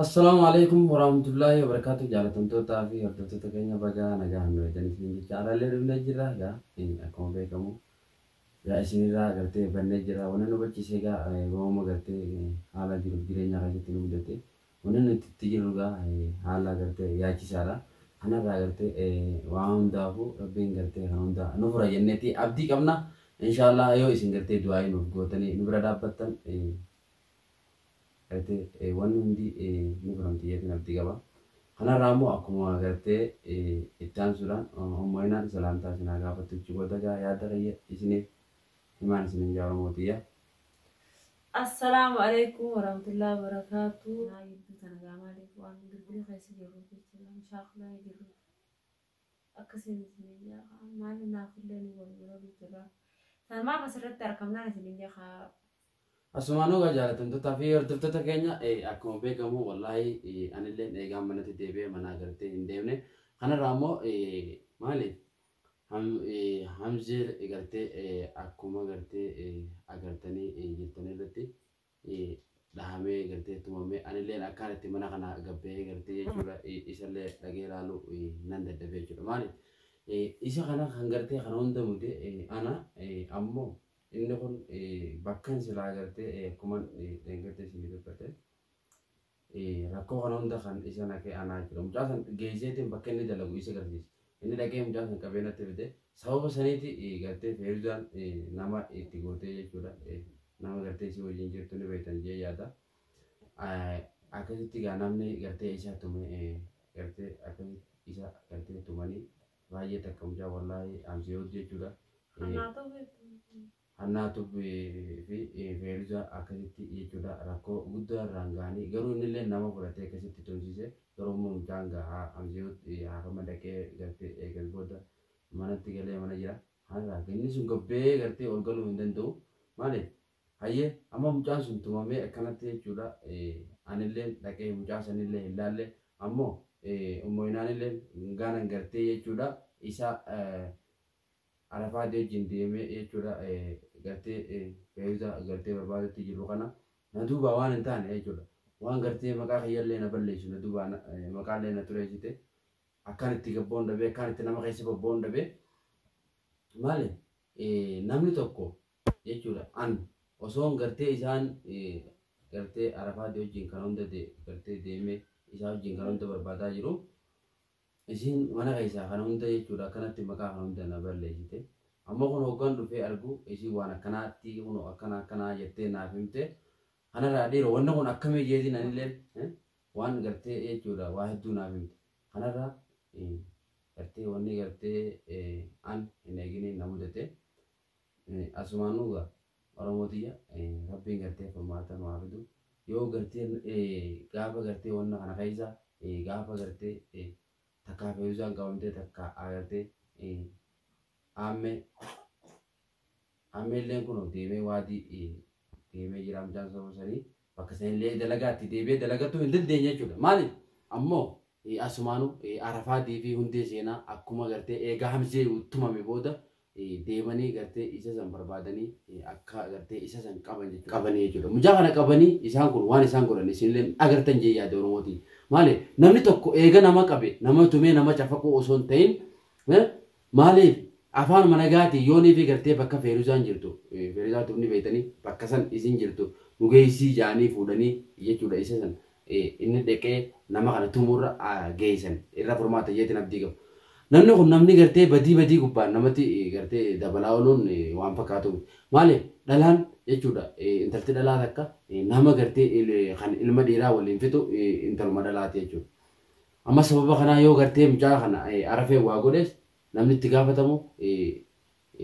Assalaamu alaikum warahmatullahi wabarakatuh. Jaalatamtootaa fi hordoftoota keenya, bagaa nagaa nu eeganii isin jecha arallee dhufnee jirra. Egaa akkuma beekamu yaa isinirraa gartee bannee jira. Wanni nu hubachiise egaa waanuma gartee haala jiruuf jireenya keessatti nu mudate. Wanni nuti itti jirru egaa haala gartee yaachisaadha. Kanarraa gartee waan hundaafuu Rabbiin gartee kan hundaa nu fura jenneeti abdii qabna. Inshaallah yoo isin gartee du'aa'ii nuuf gootanii nu bira dhaabbattan, gartee wanni hundi ni furamti jeetiin abdii qaba. Kanarraa immoo akkuma gartee itti aansuudhaan ummoinaan salaamtaa isin haa gaafattu jechuu booda gaa yaada kiyya isiniif himaan isinin jaa, Oromootiyya. Assalaamu alaikum warahmatullahi wabarakatuh. Naa gidduu tana gaa maaliif waan bilbila keessa jirru jechuudha. Mushaakilaa jirru. Akkasiin isinin jaa, maali naafillee nu wal jira. Sanumaaf asirratti argamnaan isinin jaa. Asumaanuu egaa jaalatamtootaa fi hordoftoota keenya, akkuma beekamu wallaahi anilleen eegaan manatti deebi'ee manaa gartee hin deemne. Kanarraa immoo maali, Hamzee gartee akkuma gartee agartanii jirtan irratti dhahamee gartee tumamee, anilleen akkaan itti mana kana gabbee gartee jechuudha isallee dhagee ilaalu nan dadhabee jechuudha. Maali, isa kana kan gartee kana hunda mude ana. Ammoo inni kun bakkan silaa gartee akkuma dheengadde isinii dubbate rakkoo kana hunda kan isa naqee anaa jechuudha. Mucaa san geesseetiin bakka inni dalagu isa agarsiisa. Inni dhaqee mucaa san qabee natti fide. Sababa saniiti gartee Feeruzaan nama itti gootee jechuudha. Nama gartee isii wajjin jirtu ni beektan jee yaada. Akkasitti gaa namni gartee isa tume, gartee akkasitti isa gartee tumanii baay'ee takka mucaa wallaahi Amseewud jechuudha. Hannaatu fi Feeruzaa akkasitti jechuudha rakkoo guddaa irraan gahanii, garuu innillee nama fudhatee akkasitti tumsiise. Garuu immoo mucaan gaa Amseewud haakama dhaqee gartee eegas booda manatti galee mana jira. Kanarraa inni sun gabbee gartee ol galuu hin danda'u. Maali? Hayyee, amma mucaan sun tumamee akkanatti jechuudha. Anillee dhaqee mucaa sanillee hin laalle. Ammoo ummoyinaanillee gaanan gartee jechuudha isa Arafaati wajjin deemee jechuudha gartee Feeruzaa gartee barbaadutti jiru kana na duubaa waan hin taane jechuudha. Waan gartee maqaa kiyyallee na balleessu na duubaa maqaallee na xureessite, akkaan itti gabboon dhabee, akkaan itti nama keessa bobboon dhabee. Maali, namni tokko jechuudha an osoon gartee isaan gartee Arafaati wajjin kan hunda gartee deemee isaa wajjin kan hunda barbaadaa jiru, isiin mana keessaa kana hunda jechuudha akkanatti maqaa kana hunda na balleessite. Amma kun hoggan dhufee argu isiin waan akkanaatti kun akkana akkanaa jettee naaf himte. Kanarraa dhiiroo wanni kun akkamii jeetiin anilleen waan gartee jechuudha waa hedduu naaf himte. Kanarraa gartee wanni gartee an hin eeginiin na mudate. Asumaanuu gaa Oromootiyya, Rabbiin gartee furmaata nu haa fidu. Yoo gartee gaafa gartee wanna kana keessa gaafa gartee takkaa Feeruzaan qabamtee, takka agartee aammee aammeelleen kun deemee waadii deemee jira mucaan sababa sanii bakka sanillee dalagaatti deebi'ee dalagatuu hin dandeenye jechuudha. Maali, ammoo asumaanuu Arafaatii fi hundee seenaa akkuma gartee eegaa Hamzee tumame booda deemanii gartee isa san barbaadanii akka gartee isa san qaban jechuudha. Qabanii jechuudha. Mucaa kana qabanii isaan kun waan isaan godhan isinillee agartan jee yaade, Oromootii. Maali, namni tokko eega nama qabe nama tumee nama cafaquu osoo hin ta'in, maaliif afaanuma nagaatiin yoonii fi gartee bakka Feeruzaan jirtu, Feeruzaa tufni beektanii, bakka san isin jirtu nu geessii jaanii fuudhanii jechuudha isa san inni dhaqee nama kana tumurra geessan irra furmaata jeetiin abdii qabu. Namni kun namni gartee badii badii gubbaan namatti gartee dabalaa ooluun waan fakkaatu. Maali, dhalaan jechuudha intalti dhalaa takka nama gartee kan ilma dhiiraa waliin fixu intaluma dhalaati jechuudha. Amma sababa kanaa yoo gartee mucaa kana Arafee waa godhes namni itti gaafatamu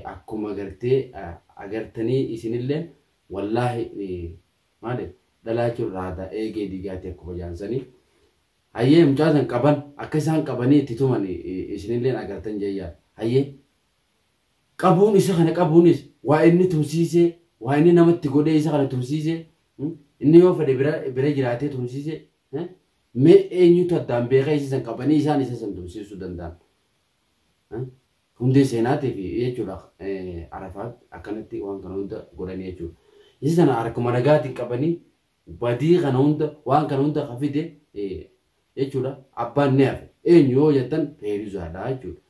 akkuma gartee agartanii isinillee wallaahi. Maali, dhalaa jechuun raada eegee diigaati akkuma jaansanii. Hayyee, mucaa san qaban akka isaan qabanii itti tuman isinilleen agartan jeeyyaa. Hayyee, qabuun isa kana qabuunis waa inni tumsiisee, waa inni namatti godhee isa kana tumsiisee, inni yoo fedhe bira bira jiraatee tumsiisee, mee eenyutu addaan beekee isa san qabanii isaan isa san tumsiisuu danda'an? Hundee seenaatii fi jechuudha Arafaat akkanatti waan kana hunda godhanii jechuudha. Isa sana harkuma nagaatiin qabanii badii kana hunda waan kana hunda ka fide Jechuudha abbaan ni hafe. Eenyu yoo jettan Feeruzaadha jechuudha.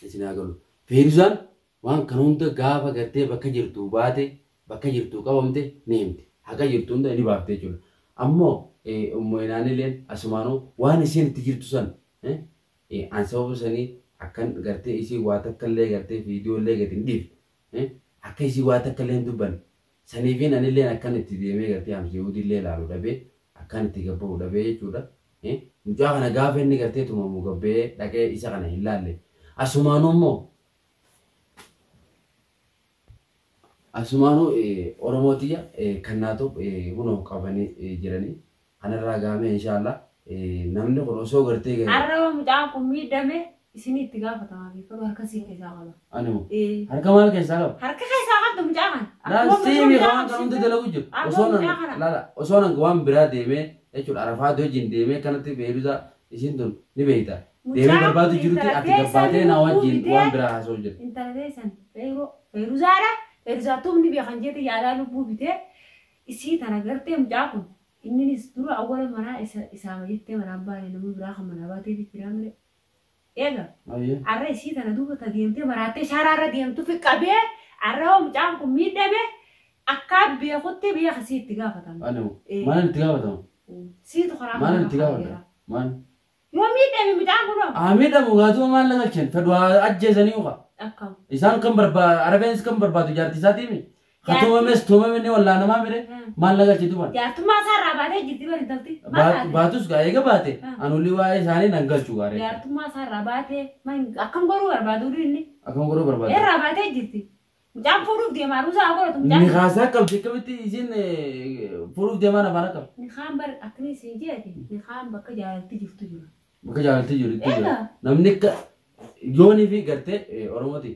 Isin haa galu. Feeruzaan waan kana hunda gaafa gartee bakka jirtuu baate, bakka jirtuu qabamte ni himti. Haqa jirtu hunda ni baafte jechuudha. Ammoo Ummu Inaanileen asumaanuu waan isiin itti jirtu san an sababa sanii akkan gartee isiin waa takka illee gartee viidiyoo illee gadi hin dhiifne, akka isiin waa takka illee hin dubbanne saniifiin anilleen akkan itti deemee gartee Hamzeewudii illee ilaalu dhabee, akkan itti gabbahu dhabee jechuudha. Mucaa kana gaafa inni gartee tumamu gabbee dhaqee isa kana hin laalle. Asumaanuu immoo asumaanuu Oromoo tiyya kan naatoo kunoo qabanii jiranii. Kanarraa gahamee inshaallah namni kun osoo gartee Har'a yoo mucaan kun miidhame isinii itti gaafatamaa beekadhu, harka sii keessaa qaba. Ani moo? Harka maal keessaa qaba? Harka keessaa qabda mucaa kana. Laal Akkuma siimi mucaa waan kan hunda qabsiifte. dalagu jiru. Akkuma Osoo mucaa nan kana. laala osoo nan waan biraa deemee jechuudha Arafaat wajjin deemee kanatti Beeruza isiin tun ni beekta. Deemee Mucaan barbaadu kun jirutti intala ati teessan gabbaatee na lubbuu wajjin bitee waan biraa haasa'u jira. Intala teessan Feeroo Feeruzaadha. Feeruzaa tumni beekan jeete yaadaa lubbuu bitee isii tana gartee mucaa kun inninis dura awwala manaa isa isaama jettee manaan baane, nama biraa kan manaa baateef jira malee. Eega arra isii tana duuba ta deemtee maraattee shaaraa irra deemtu fi qabee arra hoo mucaan kun miidhame akkaa beekutti beeka sii itti gaafatama. Ani moo? Maal itti gaafatama? Siitu karaa Maal kana itti gaafata? jira. Maal? Yoo miidhame mucaan kun hoo? Haa miidhamu gaatuma maal na galchan? Fedhu haa ajjeesanii uka. Akkam. Isaan kan barbaadu Arabeenis kan barbaadu jaartii isaatii mi? Ka tumames tumame ni wallaanamaa mire maal na galche duban? Jaartummaa isaa irraa baatee jirti bari intalti. Maal taate? Baatus gaa eega baate anulli waa'ee isaanii nan galchu gaaree. Jaartummaa isaa irraa baatee akkam godhuu barbaadu inni? Akkam godhuu barbaadu? Irraa baatee jirti. Mucaan fuudhuuf deema, aruusaa haa godhatu mucaan. Nikaasaa qabdi, akkamitti isiin fuudhuuf deemaan afaan akkam? Nikaan bar akkami isin jeeti, nikaan bakka jaalalti jirtu jira. Bakka jaalalti jiru itti jira. Namni akka yoonii fi gartee Oromooti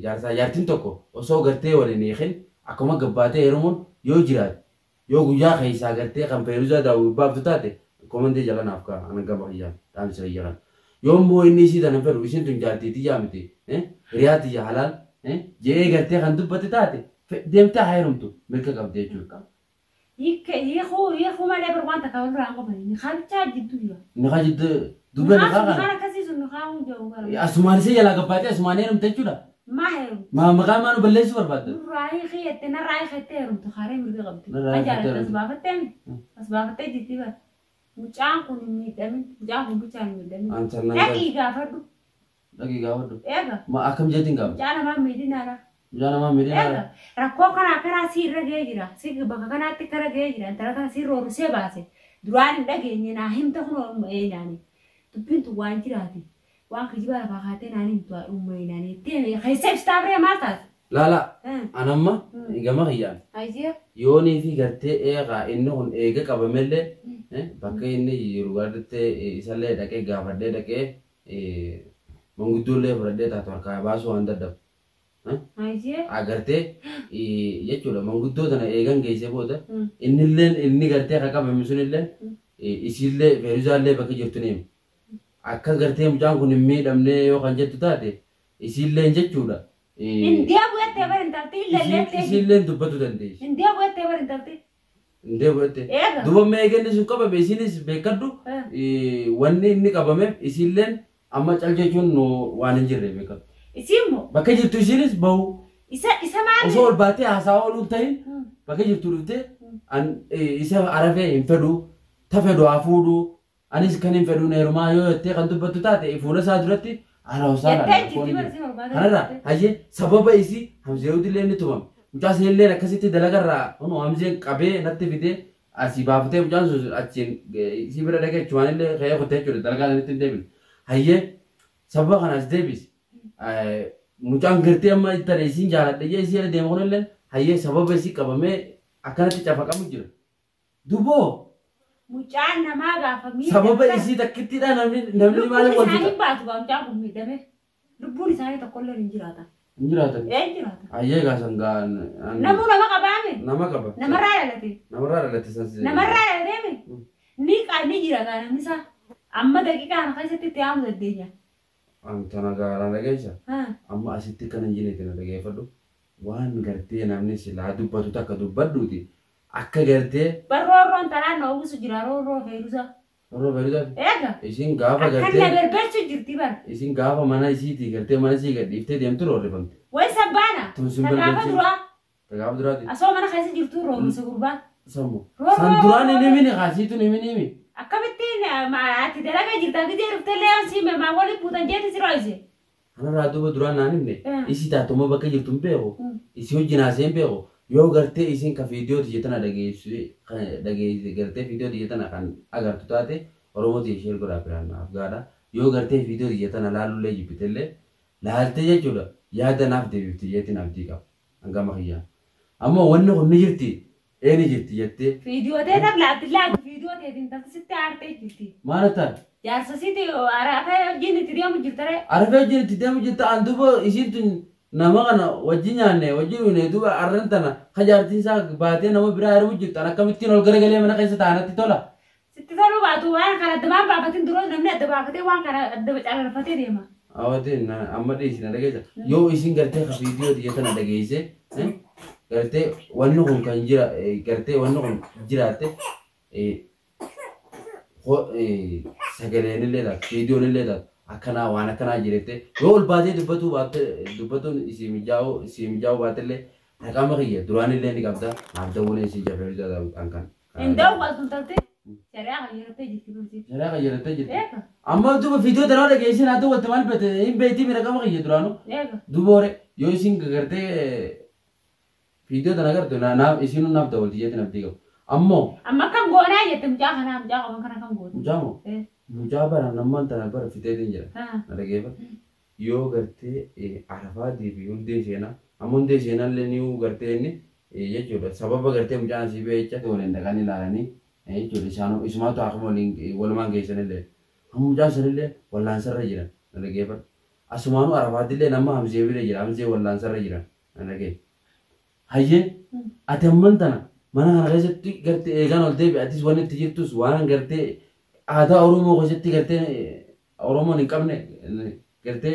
jaarsaa jaartiin tokko osoo gartee waliin hiikin akkuma gabbaatee heerumuun yoo jiraate, yoo guyyaa keessaa gartee kan Feeruzaa daawwii baaftu taate komantii jala naaf ka'a, anan gama kiyyaan dhaamsa kiyya kana. Yoo immoo inni isii tana fedhu, isiin tun jaartii tiyyaa miti, hiriyaa tiyya halaal je'ee gartee kan dubbate taate, deemtee haa heerumtu, mirga qabdi jechuudha. Hiikuu hiikuu malee bar waan takka walirraa hin qabani. Nikaa bichaa jidduu jira. Nikaa jidduu duuba Nikaan nikaa sun kana. nikaan akkasii sun nikaa hun jedhu gara. Asumaan isii jalaa gabbaatee asumaan heerumte jechuudha. Maa heerumte? Maa maqaa maa nu balleessuu barbaadda? Nurraa hiikii jettee, narraa hiikii jettee heerumte kaaree mirga qabdi. Narraa hiikii Kan jettee jaalatte as heerumte. baafattee mi? As baafattee jirti bar. Mucaan kun hin miidhamin. Mucaan kun bichaan hin miidhamin. An sannan Dhaqii gaafadhu. Dhaqii gaafadhu. Eega. Ma akkam jeetiin gaafadhu? Mucaa namaa miidhinaadha. Mucaa namaa miidhinaadha. Eega. Rakkoo kana akkanaa si irra ga'ee jira. Si bakka kanaatti kara ga'ee jira. Intala kana si roorrisee baase. Duraan hin dhageenye naa himta kun eenyaani. Dubbiin tun waan jiraati. Waan kijibaa lafaa kaatee naan himtu uumma eenyaani. Jettee keessa ibsitaa biree maal taate? Laala anamma gama kiyyaan Ayyee. yoonii fi gartee eegaa inni kun eega qabamellee bakka inni jiru gartee isallee dhaqee gaafadhee dhaqee manguddoollee fudhadhee taatu harkaa baasuu waan dadhabu. Ayyee. Agartee jechuudha manguddoo tana eegan geessee booda innilleen inni gartee kan qabame sunilleen isiillee Feeruzaallee bakka jirtu ni hima. Akka gartee mucaan kun hin miidhamne yoo kan jettu taate isiilleen jechuudha. Hin deebi'u jettee bari intalti illalleettee. Isiilleen dubbatu dandeessi. Hin deebi'u jettee bari intalti. Hin deebi'u jettee. Eega. Duuba mee eega sun qabame isiinis beekadhu, wanni inni qabameef isiilleen amma cal jechuun waan hin jirre beekadhu. Isiin moo? Bakka jirtu isiinis bahu. Isa isa maali? Osoo ol baatee haasaa ooluu hin ta'in bakka jirtu dhuftee isa arafee hin fedhu, ta fedhu haa fuudhu, anis kan hin fedhu heerumaa yoo jettee kan dubbattu taate fuula isaa duratti haala Jettee jirti bari isiin ol baatee. Kanarraa hayyee sababa isii Hamzeewutillee inni tumame. Mucaa sanillee akkasitti dalagarraa kunoo Hamzeen qabee natti fidee asii baafatee mucaan sun achiin isii bira dhaqee achumaanillee ka'ee kutee jechuudha dalagaa sanitti hin deebine. Hayyee sababa kana as deebisi. Mucaan gartee amma ittala isiin jaaladha jee isii jala deema kunillee hayyee sababa isii qabamee akkanatti cafaqamu jira. Duboo Mucaan namaa gaafa miidhame. Sababa isii takkittiidha namni namni maaliif Lubbuun wal isaanii fixa? baatu gaa mucaan kun miidhame. Lubbuun isaanii tokkollee hin jiraatan. Hin jiraatan. Ee hin jiraatan. Hayyee gaasan gaa Namuu nama qabaame. Nama qaba. Namarraa dhalate. Namarraa dhalate san. Namarraa dhalateemi. Ni ni jira gaa namni isaa. Amma daqiiqaa kana keessatti itti haamu dandeenya. Antana gaaraa dhageessa. Amma asitti kan hin jireetti na dhageeffadhu. Waan gartee namni silaa dubbatu takka dubbadhuuti. Akka gartee Bar roorroon tanaan na uwwisu jira roorroo feerusa. Roorroo feerusa. Eega. Isin gaafa Akkan gartee. na belbelchu jirti bar. Isin gaafa mana isiitii gartee mana isii gadhiiftee deemtu roorrifamte. Way sabbaana. Tun sun Ta gaafa belbelchi. duraa. Ta gaafa duraati. Asoo mana keessa jirtu roorrise gurbaan. Sammu. Roorroo San duraan hin roorroo. himini kaasiituun hin himini. Akkamittiin ati dalagaa jirta gidee dhuftellee yoon siime maa waliin buutan jeeti si ro'ise. Kanarraa duuba duraan naan himne. Isii taatuma bakka jirtu hin beeku. Mm. Isii wajjin haasee hin beeku. Yoo gartee isiin ka viidiyoo tiyya tana dhageessu dhageesse gartee viidiyoo tiyya tana kan agartu taate Oromoo tiyya share godhaa biraan naaf gaadha. Yoo gartee viidiyoo tiyya tana laalullee jibbitellee laaltee jechuudha yaada naaf deebifti jeetiin abdii qaba. Hangama kiyyaan. Ammoo wanni kun ni jirti ee ni jirti jettee. Viidiyoo tee tan laatti laatti viidiyoo teetiin tafti sitti aartee jirti. Maal taate? Jaarsa siiti arafee wajjin itti deemu jirta ree. Arafee wajjin itti deemu jirta an duuba isiin tun nama kana wajjin nyaanne wajjin dhuyne duuba arran tana ka jaartiin isaa baatee nama biraa heerumu jirtu an akkamittiin ol garagalee mana keessa taa'anatti tola. Sitti toluu baatu waan kana adda baan baafatin duroo namni adda baafatee waan kana adda calalfatee deema. Awatiin amma dhiisi na dhageessa. Yoo isin gartee ka viidiyoo tiyya tana dhageesse gartee wanni kun kan jira gartee wanni kun jiraatte sagaleen illee taatu viidiyoon illee taatu akkanaa waan akkanaa jirette yoo ol baatee dubbatuu baatte dubbatuun isii mijaa'uu isii mijaa'uu baate illee raqama kiyya duraan illee ni qabda naaf dawwalee isii jafee kan kan. Hin dawwaltu intalti. Shari'aa qayyarattee jirti barsiifti. Shari'aa qayyarattee jirti. Eega. Amma duuba viidiyoo tanaa dhageessee naa dawwatte maal beekte hin beektii mi raqama kiyya duraanuu. Eega. Duuba hore yoo isin gartee viidiyoo tana agartu naaf isinuu naaf dawwalti jeetiin abdii qabu. Ammoo. Amma akkam goonaa jette mucaa kanaa mucaa qaban kana kam goota. Mucaa moo? Eh. Mucaa bara nammaan tana bara fiteetiin jira. Ah. Na dhageeffadhu. Yoo gartee Arafaa deebi hundee seenaa amma hundee seenaa illee ni gartee inni jechuudha sababa gartee mucaan asii ba'e jecha waliin dhaqanii ilaalanii jechuudha isaanuu isumaatu akkuma waliin walumaan geessan illee amma mucaan sanillee wallaansarra jiran na dhageeffadhu. Asumaanuu Arafaatillee nama Hamzee bira jira Hamzee wallaansarra jiran na dhageeffadhu. Hayyee ati amman tana mana kana keessatti gartee eegaan ol deebi'e atis wanni itti jirtus waan gartee aadaa Oromoo keessatti gartee Oromoon hin qabne gartee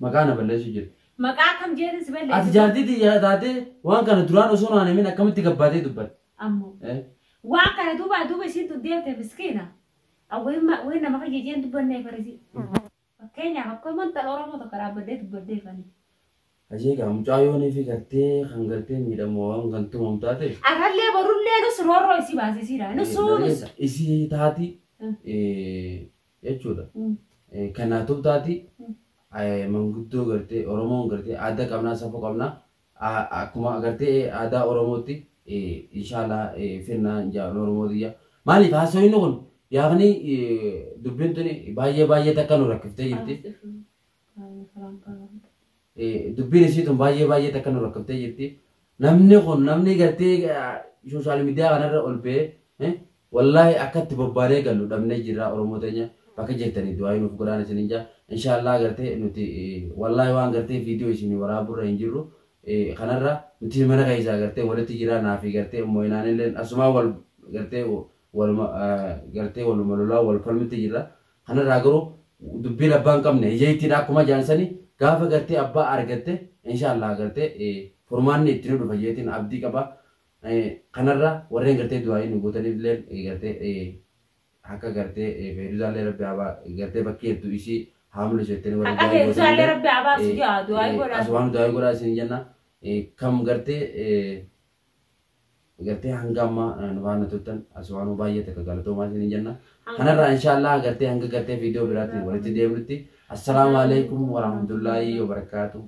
maqaa na balleessu jirti. Maqaa akkam jeetin si balleessu? Ati jaartii tiyya taatee waan kana duraan osoo naan himin akkamitti gabbaatee dubbatte? Ammoo waan kana duuba duuba isiin tun deemte miskiina. Wayi nama kiyya jeen dubbannee farisi. Fakkeenyaaf akka intala Oromoo tokko dhaabbadhee dubbadhee fani. Hajee egaa mucaa yoonii fi gartee kan gartee miidhamu waan kan tumamu taate. Arrallee borullee nus roorroo isii baasisiidha. Nusuu nus. Isii taati jechuudha. Kanaatuuf taati manguddoo gartee Oromoon gartee aadaa qabnaa safuu qabnaa akkuma gartee aadaa Oromootti inshallah finnaa jaalala Oromoo tiyya. Maaliif haasawni kun yaafni dubbiin tuni baay'ee baay'ee takka nu rakkiftee jirti. Dubbiin isii tun baay'ee baay'ee takka nu rakkiftee jirti. Namni kun namni gartee sooshaal miidiyaa kanarra ol ba'ee wallaahi akka itti bobbaanee gallu dhabnee jirra Oromoo teenya bakka jirtanii du'aa nuuf godhaan isinin jaa. Inshallah gartee nuti wallaahi waan gartee viidiyoo isin waraaburra hin jirru kanarra nuti mana keessaa gartee walitti jira naafi gartee mooyinaan illee asumaa wal gartee waluma gartee waluma lolaa wal falmitti jirra. Kanarraa garuu dubbiin abbaa hin qabne hiyyeettiidha akkuma jaansanii gaafa gartee abbaa argatte inshallah gartee furmaanni itti nu dhufa jeetiin abdii qaba. Kanarra warreen gartee du'aa nu gootaniif illee gartee akka gartee Feeruzaallee rabbi haa gartee bakkee hedduu isii haa mul'isu jettanii warra Akka du'aa gootan Feeruzaallee illee rabbi haa baasu jaa du'aa godhaa. Asumaan du'aa godhaa isin jenna. Kam gartee gartee hanga ammaa nu faana turtan asumaanuu baay'ee takka galatoomaa isin jenna. Kanarraa inshallah gartee hanga gartee viidiyoo biraatiin walitti deemnutti. Assalaamu alaikum warahmatullaahi wabarakaatuh.